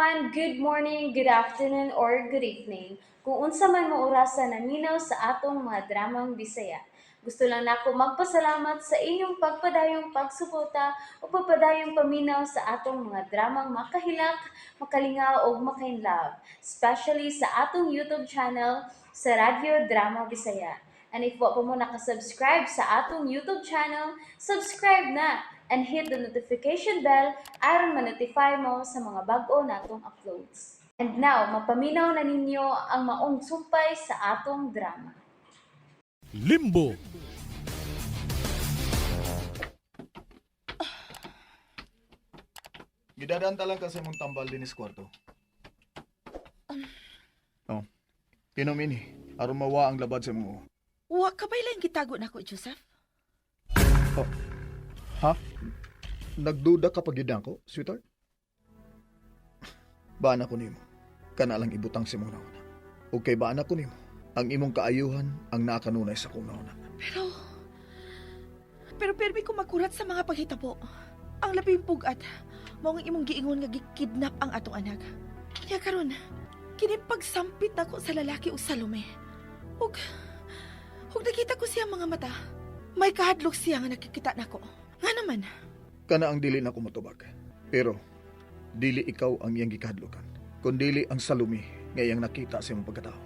everyone! Good morning, good afternoon, or good evening. Kung unsa man mo orasa naminaw sa atong mga dramang Bisaya. Gusto lang nako magpasalamat sa inyong pagpadayong pagsuporta o pagpadayong paminaw sa atong mga dramang makahilak, makalingaw ug makainlove, especially sa atong YouTube channel sa Radyo Drama Bisaya. And if wa pa mo nakasubscribe sa atong YouTube channel, subscribe na and hit the notification bell aron ma-notify mo sa mga bag-o natong uploads. And now, mapaminaw na ninyo ang maong sumpay sa atong drama. Limbo. Gidadaan ta lang kasi mong tambal dinis kwarto. Oh. Kinom ini, aron mawa ang labad sa imong uo. Wa ka ba'y laing gitago nako, Joseph? Oh. Ha? Nagduda ka pag ako, sweetheart? Baan ako nimo. Kana lang ibutang sa imong nauna. Okay, baan ako nimo. Ang imong kaayuhan ang naakanunay sa akong nauna. Pero permi ko makurat sa mga paghitabo. Ang labing pugat, mao ang imong giingon nga gikidnap ang atong anak. Kaya karon, kini pagsampit nako sa lalaki og Salome. Ug ug nakita ko siya mga mata. May kahadlok siya nga nakikita nako. Nga naman, Kana ang dili na ko matubag. Pero dili ikaw ang iyang gikahadlokan, kundili ang salumi nga iyang nakita sa imong pagkatao.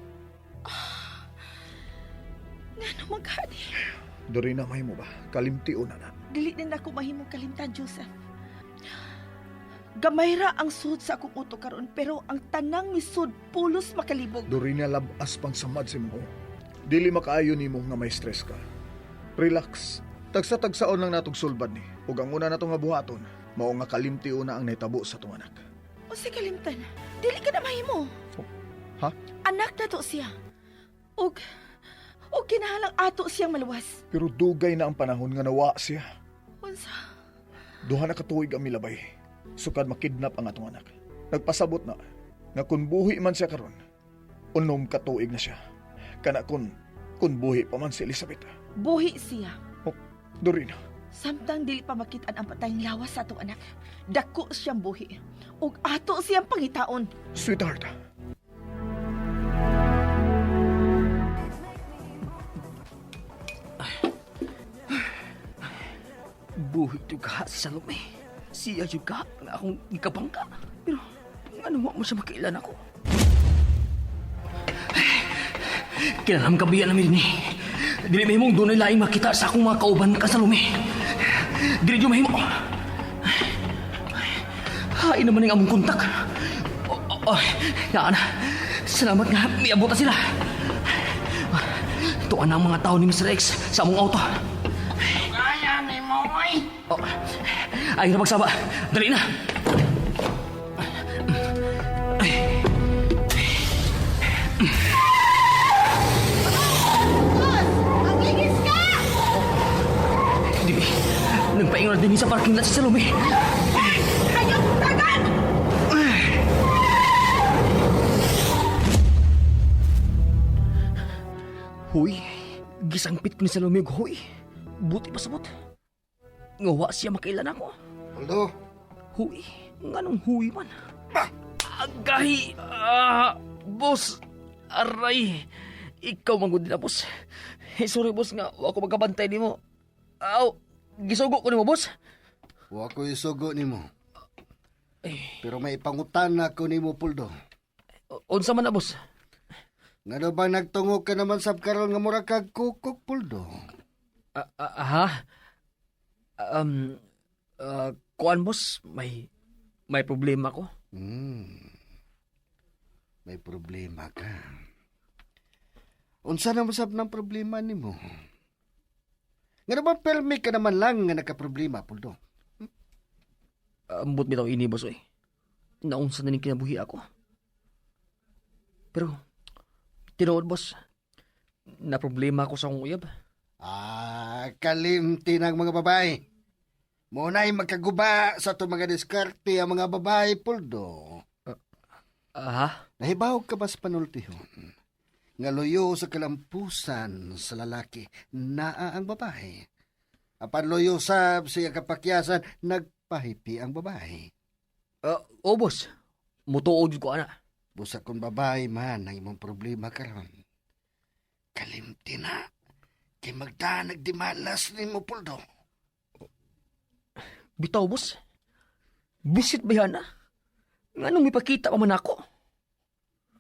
Nga naman kani. Dorina, may mo ba? Kalimtion na na. Dili din ako mahimong kalimtan, Joseph. Gamay ra ang sud sa akong utok karon pero ang tanang misud pulos makalibog. Dorina, labas pang samad sa imong uo. Dili makaayo nimo nga may stress ka. Relax. Tagsa-tagsaon lang natong sulbad ni. Ug ang una natong nga buhaton, mao nga kalimtion na ang nahitabo sa atong anak. O si kalimtan, dili ka na mahimo. Ha? Anak na to siya. Ug ug kinahalang ato siyang maluwas. Pero dugay na ang panahon nga nawa siya. Unsa? Duha na katuig ang milabay. Sukad makidnap ang atong anak. Nagpasabot na nga kun buhi man siya karon, unom katuig na siya. Kana kun buhi pa man si Elizabeth. Buhi siya. Oh, Dorina, Samtang dili pa makit-an ang patayng lawas sa atong anak, dako siyang buhi. Ug ato siyang pangitaon. Sweetheart. Buhi juga si Salome. Siya juga ang akong gikabangka. Pero ano mo siya makailan ako? Kinalam kabiya namin ni. Dili mahimong dunay laing makita sa akong mga kauban ka Salome. Dili jud mahimo. Hain naman ang among kontak. Oh, oh, oh, naa na. Salamat nga, miabot na sila. Tuan na ang mga tao ni Mr. X sa among auto. Kaya ni mo, oy. Oh, ay na pagsaba. Dali na. Magligis ka! Dibi, nagpaingon na din sa parking lot si Salome. Ayaw tagan! Huy, gisangpit ko ni Salome og huy. Buti pa sabot. Nga wa siya makailan ako. Aldo, Huy, nganong huy man? Agahi, ah, boss. Aray, ikaw man gud na, boss. Eh, sorry, boss, nga wa ko magkabantay nimo. Aw, gisugo ko nimo, boss. wa ko isugo nimo. Eh. Pero may pangutan ako nimo, Puldo. Unsa man na, boss? Ngano ba nagtungo ka naman sab karon nga mura kag kukok, Puldo? Ah, ah, ha? Um, kuan, boss, may problema ko. May problema ka. Unsa naman sab ng problema nimo? Ngano ba permi ka naman lang nga nakaproblema, Puldo? Ambot bitaw ini, boss, oy. Naunsa na ning kinabuhi ako. Pero, tinuod, boss, na problema ako sa akong uyab. Ah, kalimti ng mga babae. Muna'y magkaguba sa itong mga diskarte ang mga babae, Puldo. Ah, ha? Nahibaw ka ba sa panultihon? Nga luyo sa kalampusan sa lalaki, naa ang babae. Apan luyo sab siya kapakyasan, nagpahipi ang babae. Oh, boss. Mutuo jud ko ana. Busa kung babae man ang imong problema karon. Kalimti na. Kay magdanag di malas nimo, Poldo. Bitaw, boss. Bisit ba yan, ah? Nganong mipakita pa man ako?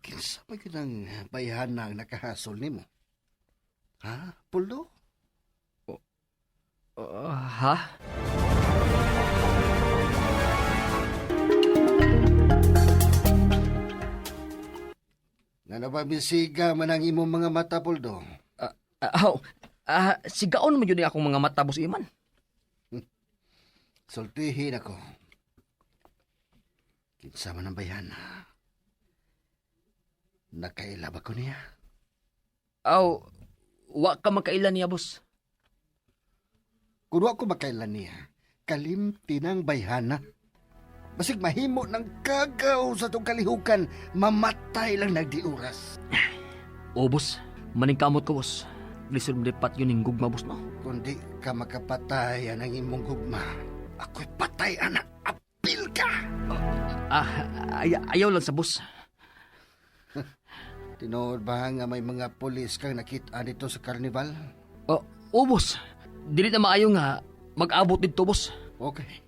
Kinsa man gyud ang bayhana ang nakahasol nimo? Ha, Poldo? Ha? Nga na ba bisiga man ang imong mga mata, Poldo? Aw, sigaon man yun akong mga mata, boss Iman. Sultihin ako. Kinsa man ang bayhana? Nakaila ba ko niya? Aw, wa ka magkailan niya, boss. Kung wa ko makailan niya, kalimti ng bayhana. Basig mahimo ng kagaw sa itong kalihukan, mamatay lang nagdiuras. O, boss, maningkamot ko, boss. Lisod mo lipat yun yung gugma, boss, no? Kung di ka makapatay ang imong gugma, ako'y patay, anak. Apil ka! Ayaw lang sa boss. Tinuod ba nga may mga pulis kang nakita dito sa karnival? O, boss, dili na maayo nga mag-abot dito, boss. Okay.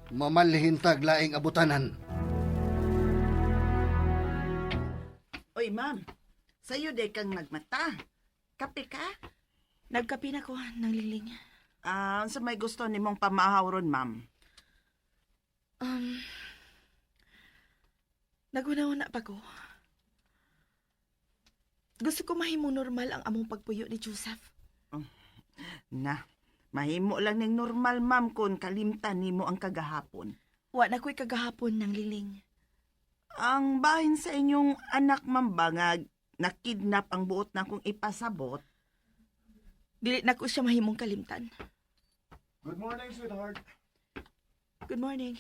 Mamalhin tag laing abutanan. Oy, ma'am. Sa'yo day kang nagmata. Kape ka? Nagkape na ko ng liling. Ah, unsa may gusto nimong pamahaw ron, ma'am? Naguna-una pa ko. Gusto ko mahimong normal ang among pagpuyo ni Joseph. Na, mahimo lang ning normal, ma'am, kung kalimtan nimo ang kagahapon. Wa na ko'y kagahapon ng liling. Ang bahin sa inyong anak, ma'am, ba nga nakidnap ang buot na kong ipasabot? Dili na ko siya mahimong kalimtan. Good morning, sweetheart. Good morning.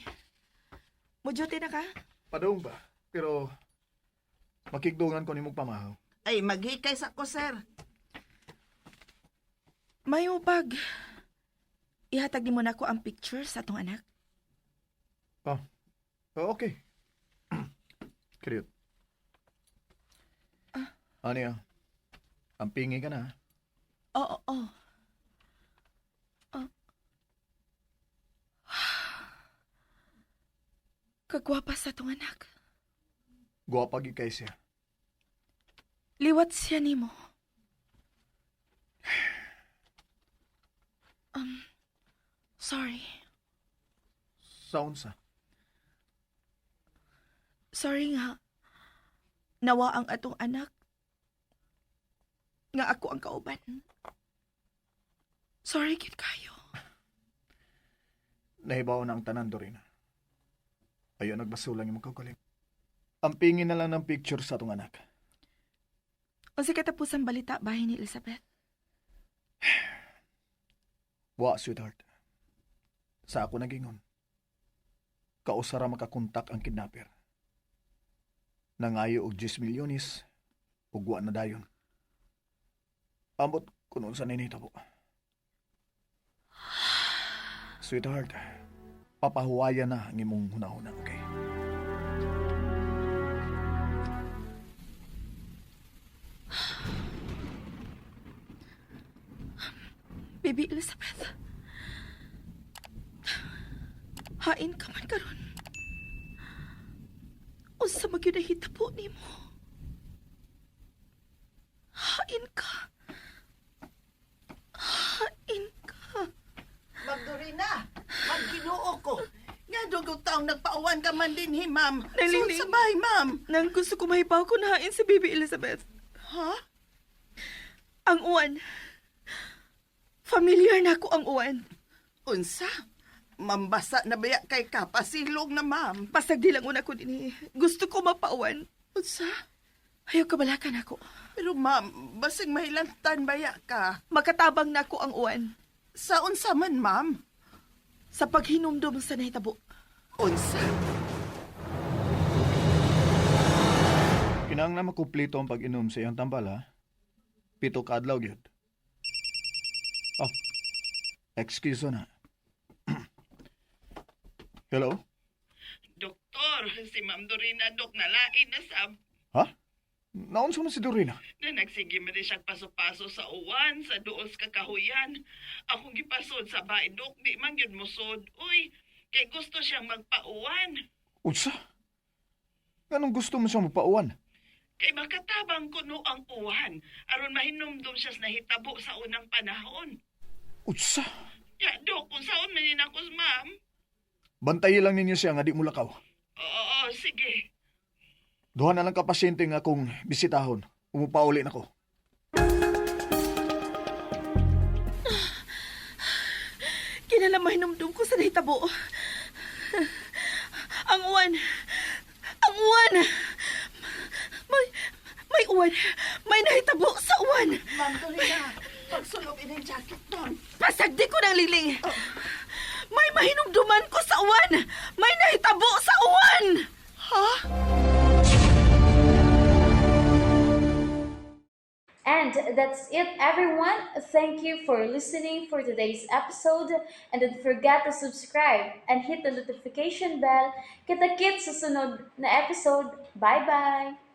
Mojote na ka? Padung ba? Pero makigdungan ko nimong pamahaw. Ay, maghikay sa ko, sir. Mayo pag ihatag nimo nako ang picture sa atong anak. Oh, okay. Cute. Ano yan? Ang pingi ka na. Ha? Oo, oo. Oh. Kagwapa sa atong anak. Guwapa gyud kay siya. Liwat siya nimo. Sorry. Sa unsa? Sorry nga. Nawa ang atong anak. Nga ako ang kauban. Sorry gid kayo. Nahibaw na ang tanan, Dorina. Ayaw nagbasulang imong kaugaling. Ang pingi na lang ng picture sa atong anak. Unsa katapusan balita bahin ni Elizabeth? Wa, sweetheart. Sa ako nagingon. Kausara makakontak ang kidnapper. Nangayo og 10 milyones, ug wa na dayon. Ambot kung unsa ninitabo. Sweetheart, papahuwaya na ang imong hunahuna, okay? Baby Elizabeth. Hain ka man karon. Unsa man gyud nahitabo nimo? Hain ka. Hain ka. Ma'am Dorina, ma'am, Ginoo ko. Nga dugog taong nagpauwan ka man din, hi, ma'am. Naliling. Sa sabay, ma'am. Nang gusto ko mahibaw ko nahain si Baby Elizabeth. Ha? Ang uwan. Familiar na ako ang uwan. Unsa? Mambasa na baya kay ka, pasilong na, ma'am. Pasagdi lang una ko dinhi. Gusto ko mapauwan. Unsa? Ayaw kabalakan ako. Pero ma'am, basig mahilantan baya ka. Makatabang na ako ang uwan. Sa unsa man, ma'am? Sa paghinumdum sa nahitabo. Unsa? Kinahanglan makumpleto ang pag-inom sa iyang tambal, ha? 7 ka adlaw gyud. Oh, excuse na. Hello? Doktor, Si Ma'am Dorina, Dok, nalain na sab. Ha? Naunsa man si Dorina? Na nagsige man din siya paso-paso sa uwan, sa duol sa kakahuyan. Akong gipasod sa bae, Dok, di man yun musod. Uy, kay gusto siyang magpauwan. Unsa? Nganong gusto mo siya magpauwan? Kay makatabang kuno ang uwan, aron mahinumdum siya sa nahitabo sa unang panahon. Unsa? Ya, Dok, kung saon man ni ako, ma'am. Bantayi lang ninyo siya nga di mulakaw. Oo, oo, sige. Duha na lang ka pasyente nga akong bisitahon. Umupauli na ko. Kinala mahinumdum ko sa nahitabo. Ang uwan! Ang uwan! May uwan! May nahitabo sa uwan! Ma'am Dorina, pagsulog ining jacket, ma'am. Pasagdi ko ng liling! May mahinumduman ko sa uwan! May nahitabo sa uwan! Ha? And that's it, everyone. Thank you for listening for today's episode. And don't forget to subscribe and hit the notification bell. Kita-kits sa sunod na episode. Bye-bye!